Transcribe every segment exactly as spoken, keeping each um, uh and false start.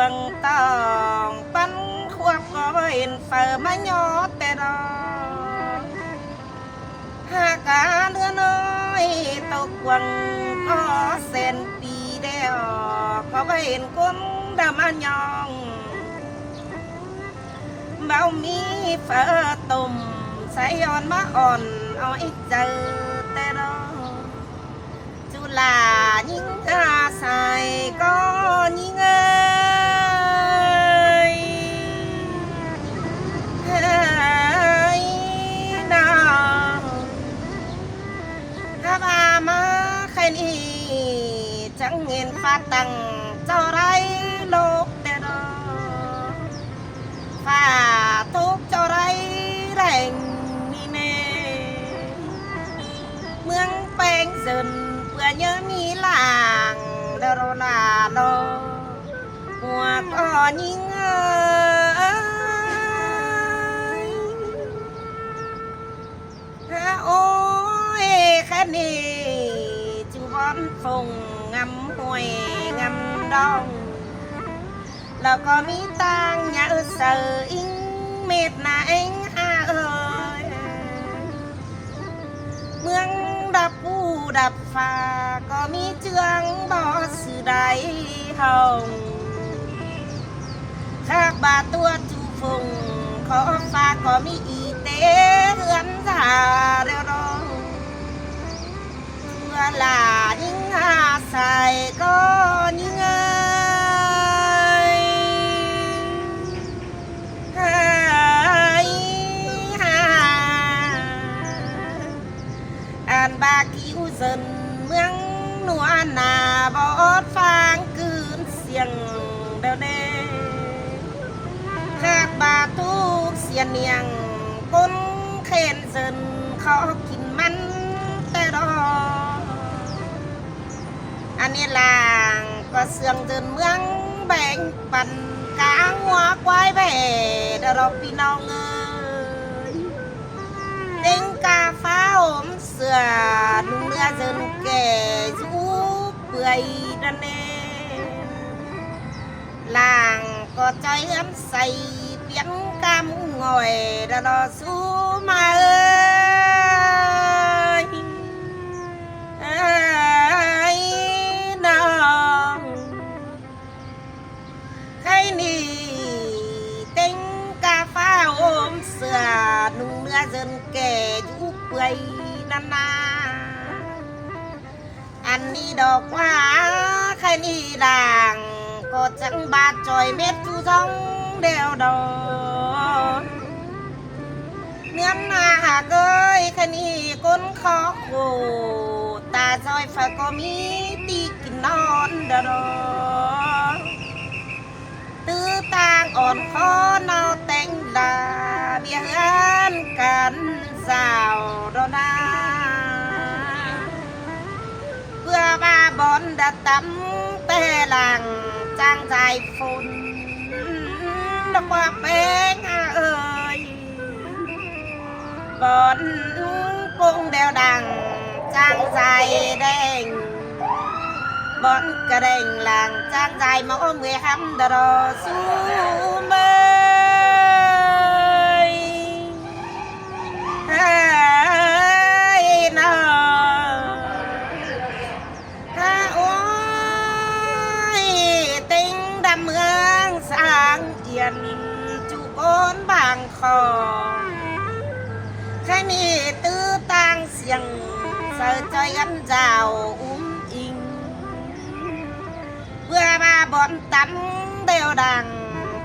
cuông tỏng păn khuốp ꞌcọ báu hên phaư ꞌmá ꞌnhó ꞌtẹ lo. Hák cá ꞌnứa ꞌnọi tô cuông ꞌcọ sen pi đeo ꞌcọ báu hên ꞌcốn đaư ꞌmá ꞌnhọng. Báu ꞌmí phaư tủm sai ón ꞌmá ón ói chaư ꞌtẹ lo. ꞌChu ꞌlạ ꞌnhính ꞌa sai ꞌcọ ꞌnhính ơi. Ơi, ꞌnọng. Hák ꞌva ꞌmá khay ꞌnị chắng hên ꞌphạ tẳng ꞌchọ đảy lốc ꞌtẹ lo. ꞌPhạ thốc ꞌchọ đảy đảy ꞌnị ꞌnê. ꞌMướng ꞌpéng dơn ꞌpưa ꞌnhớ ꞌmí lăng đa lo ꞌlạ lo. ꞌMua ꞌcọ ꞌnhính ơi. Há ôi, khay ꞌnị ꞌchu bón phông ngắm ꞌhuối ngắm đong. Lỏ ꞌcọ ꞌmí ꞌtáng nháư saư ính mết ꞌna ꞌéng ha ơi. ꞌMướng đắp pú đắp ꞌphạ ꞌcọ ꞌmí ꞌchương bók sư đảy hong. Khák ꞌva ꞌtua ꞌchu phông khót ꞌphạ ꞌcọ ꞌmí ꞌnị té ꞌhướn dả đeo đo. ꞌChu ꞌlạ ꞌnhính ꞌa sai ꞌcọ ꞌnhính ơi. Ơi, ha. Ăn ꞌva ꞌkiu dơn ꞌmướng ꞌnua ꞌna bót ꞌphắng cứn siêng đaư ꞌnê. Khák ꞌva thúc sia ꞌniêng ꞌcốn khen dơn khó kin ꞌmắn ꞌtẹ lo. Ăn ꞌnị lăng ꞌcọ sương dơn ꞌmướng béng păn cá ꞌngúa ꞌquái ꞌvẹ đaư lo ꞌpi ꞌnọng ơi. ꞌTếng cá pháo ôm sửa ꞌnung ꞌnứa dơn kẻ dú pưới đaư ꞌnê. Lăng ꞌcọ ꞌchoi ꞌhướn say piến cam ngỏi đaư lo sú ꞌma ơi. Ơi, ꞌnọng. Khay ꞌnị ꞌtếng cá pháo ôm sửa ꞌnung ꞌnứa dơn kẻ dú pưới ꞌnặn ꞌna. Ăn ꞌnị đọc ꞌva khay ꞌnị lăng ꞌcọ chắng ꞌva ꞌchoi mết ꞌchu ꞌdóng đeo đo. ꞌNứa ꞌna hák ơi, khay ꞌnị ꞌcốn khó khổ ta ꞌchoi phaư ꞌcọ ꞌmí ti kin ꞌnón đaư lo. ꞌTứ ꞌtáng ón khó ꞌnọ ꞌtếng đa ꞌviạk ꞌhướn căn dao đo ꞌna. ꞌPưa ꞌva bón đa tắm té lăng chang dai phôn đa ꞌquá ꞌpéng ha ơi. Bón ꞌpông đeo đăng chang dai đeng. Bón ꞌcọ đeng lăng chang dai máư ꞌmưa hăm đa lo sú ꞌmơi. Ơi, ꞌnọng. Ha ôi, ꞌtếng đăm ꞌmướng sáng yên ꞌchu ꞌcốn bang khong. Khay ꞌnị ꞌtứ ꞌtáng siêng saư ꞌchoi gắn dao ứm ính. ꞌPưa ꞌva bón tắm đeo đăng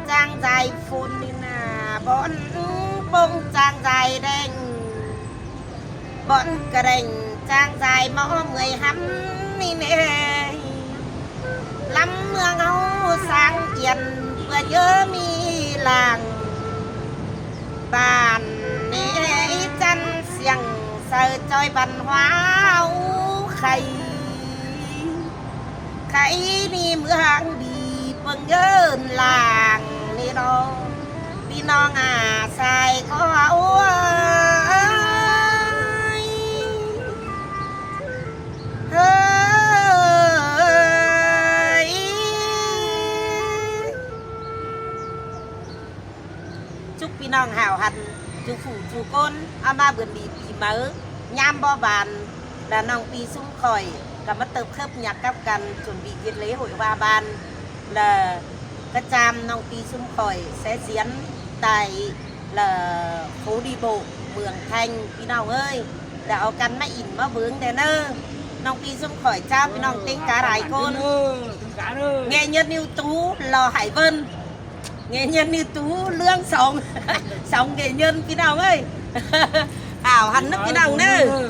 chang dai phôn ꞌnị ꞌna, bón ꞌpông chang dai đeng. Bón ꞌcọ đeng chang dai máư ꞌmưa hăm ꞌnị ꞌnê. Lắm ꞌmướng ꞌháu sáng yên ꞌpưa ꞌnhớ ꞌmí lăng. Bản ꞌnị chăn siêng saư ꞌchoi văn hóa ꞌháu khay. Khay ꞌnị ꞌmướng đi ꞌpơng ơn lăng ꞌnị lo. ꞌPi ꞌnọng ꞌa sai ꞌcọ ꞌhới. Ơi. ꞌPi ꞌnọng hảo hẳn ꞌchu phủ ꞌchu ꞌcốn, ꞌmá bươn đi ꞌpi máư, ꞌnhám bók ban, ꞌlạ ꞌnọng ꞌpi ꞌsúm khỏi ꞌcọ ꞌmá tớp khớp nhặc cắp căn, chuẩn bị ꞌdệt lễ hội hoa ban, ꞌlạ cá cham ꞌnọng ꞌpi ꞌsúm khỏi sẽ diễn tại ꞌlạ phố đi bộ Mường Thanh ꞌpi ꞌnọng ơi. ꞌLạ au căn ꞌmá ỉn ꞌmá bớng đé ꞌnớ. ꞌNọng ꞌpi ꞌsúm khỏi ꞌchá ꞌpi ꞌnọng ꞌtếng cá rai ꞌcốn. Nghệ nhân ưu tú Lò Hải Vân. Nghệ nhân ưu tú Lương Sóng. Sóng nghệ nhân ꞌpi ꞌnọng ơi. Hảo hẳn ꞌnớ ꞌpi ꞌnọng ꞌnớ.